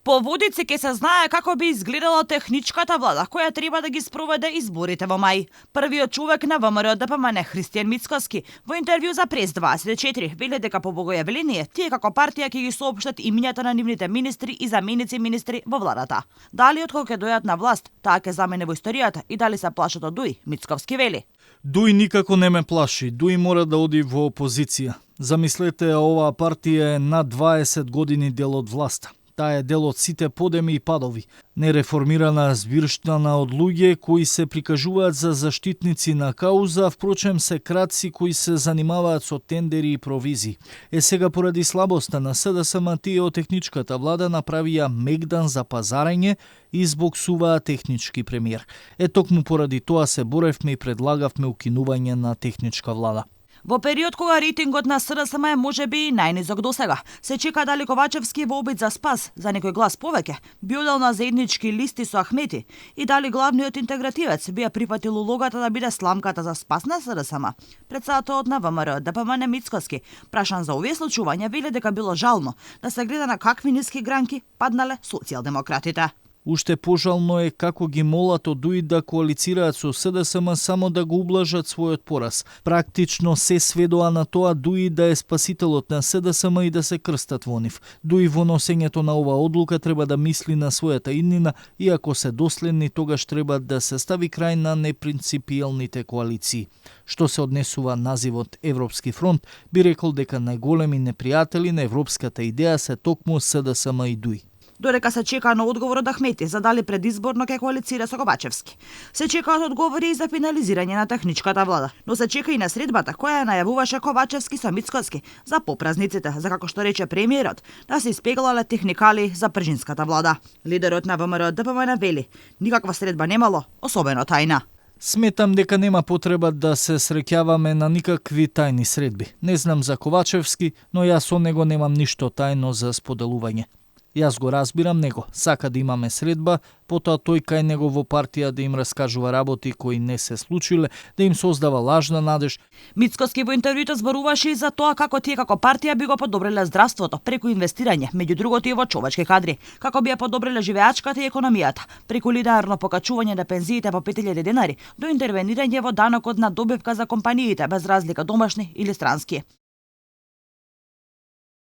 По водици ќе се знае како би изгледала техничката влада која треба да ги спроведе изборите во мај. Првиот човек на ВМРО ДПМН Христијан Мицкоски во интервју за Прес 24 вели дека по богојавление тие како партија ќе ги соопштат имињата на нивните министри и заменици министри во владата. Дали откога ќе дојдат на власт, таа ќе замине во историјата и дали се плашат од Дуј, Мицковски вели. Дуј никако не ме плаши, Дуј мора да оди во опозиција. Замислете, оваа партија е над 20 години дел од власта. Таа е дел од сите подеми и падови. Нереформирана збирштина од луѓе кои се прикажуваат за заштитници на кауза, впрочем се кратци кои се занимаваат со тендери и провизии. Сега поради слабоста на СДСМ тие од техничката влада направија мегдан за пазарење и избоксуваа технички премиер. Токму поради тоа се боревме и предлагавме укинување на техничка влада. Во период кога рейтингот на СДСМ е можеби најнизок досега, се чека дали Ковачевски во обид за спас, за некој глас повеќе, би одел на заеднички листи со Ахмети и дали главниот интегративец би ја прифатил улогата да биде сламката за спас на СДСМ. Претседателот на ВМРО ДПМН Мицкоски, прашан за овие случувања, вели дека било жално да се гледа на какви ниски гранки паднале социјалдемократите. Уште пожално е како ги молат од Дуј да коалицираат со СДСМ само да го ублажат својот пораз. Практично се сведоа на тоа Дуј да е спасителот на СДСМ и да се крстат во нив. Дуј во носењето на оваа одлука треба да мисли на својата иднина и ако се доследни, тогаш треба да се стави крај на непринципиелните коалиции. Што се однесува називот Европски фронт, би рекол дека најголеми непријатели на европската идеја се токму СДСМ и Дуј. Додека се чека на одговор од Ахмети за дали предизборно ќе коалицира со Ковачевски. Се чекаат одговори и за финализирање на техничката влада, но се чека и на средбата која ја најавуваше Ковачевски со Мицкоски за попразниците, за како што рече премиерот, да се испеглале техникали за пржинската влада. Лидерот на ВМРО ДПМН вели, никаква средба немало, особено тајна. Сметам дека нема потреба да се среќаваме на никакви тајни средби. Не знам за Ковачевски, но јас со него немам ништо тајно за споделување. Јас го разбирам него, сака да имаме средба, потоа тој кај него во партија да им раскажува работи кои не се случиле, да им создава лажна надеж. Мицкоски во интервјуто зборуваше и за тоа како тие како партија би го подобриле здравството преку инвестирање, меѓу другото и во човечки кадри, како би ја подобриле живеачката и економијата, преку линеарно покачување на пензиите по 5000 денари, до интервенирање во данокот на добивка за компаниите без разлика домашни или странски.